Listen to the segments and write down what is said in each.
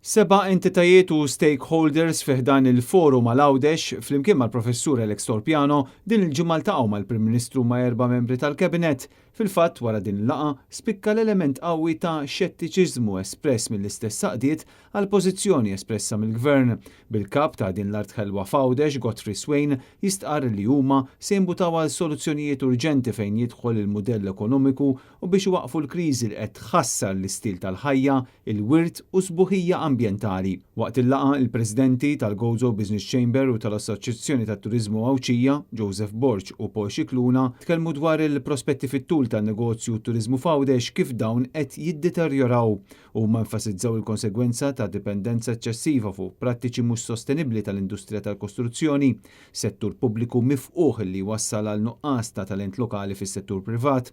Seba' entitajiet u stakeholders fi ħdan il-Forum għal Għawdex, flimkien mal-Professur Alex Torpiano, din il-ġimgħa ltaqgħu mal-Prim Ministru ma' erba' membri tal-Cabinet. Fil-fatt, wara din il-laqgħa, spikka l-element qawwi ta' xettiċiżmu espress mill-istess għaqdiet għall-pożizzjoni espressa mill-Gvern, bil-Kap ta' Din l-Art Ħelwa f'Għawdex, Godfrey Swain, jistqarr li huma se jimbutaw għal soluzzjonijiet urġenti fejn jidħol il-mudell ekonomiku u biex iwaqqfu l-kriżi li qed tħassar l-istil tal-ħajja, il-wirt u s-sbuħija ambjentali. Waqt il-laqgħa, il-Presidenti tal-Gozo Business Chamber u tal-Assoċjazzjoni tat-Turiżmu Għawdxija, Joseph Borg u Paul Scicluna, tkellmu dwar il-prospetti fit-tul tan-negozju u t-turiżmu f'Għawdex kif dawn qed jiddeterjoraw. Huma enfasizzaw il-konsegwenza ta' dipendenza eċċessiva fuq prattiċi mhux sostenibbli tal-industrija tal-kostruzzjoni, settur pubbliku mifqugħ li jwassal għal nuqqas ta' talent lokali fis-settur privat,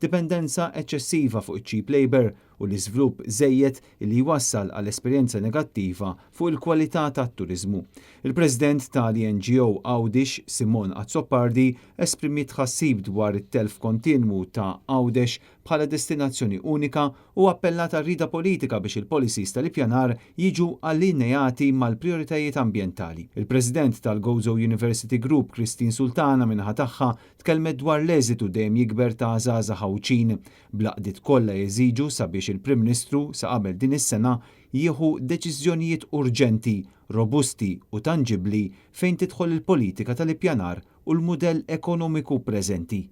dipendenza eċċessiva fuq iċ-cheap labour u l-iżvilupp żejjed li jwassal għal esperjenza negattiva fuq il-kwalità tat-turiżmu. Il-President tal-ENGO Għawdix, Simone Azzopardi, esprimiet tħassib dwar it-telf kontinwu ta' Għawdex bħala destinazzjoni unika u appellat għar-rieda politika biex il-policies tal-ippjanar jiġu allineati mal-prijoritajiet ambjentali. Il-President tal-Gozo University Group, Christine Sultana, min-naħa tagħha, tkellmet dwar l-eżitu dejjem jikber ta' żgħażagħ Għawdxin, bl-għaqdiet kollha jeżiġu sabiex il-Prim Ministru sa qabel din is-sena jieħu deċiżjonijiet urġenti, robusti u tanġibbli fejn tidħol il-politika tal-ippjanar u l-mudell ekonomiku preżenti.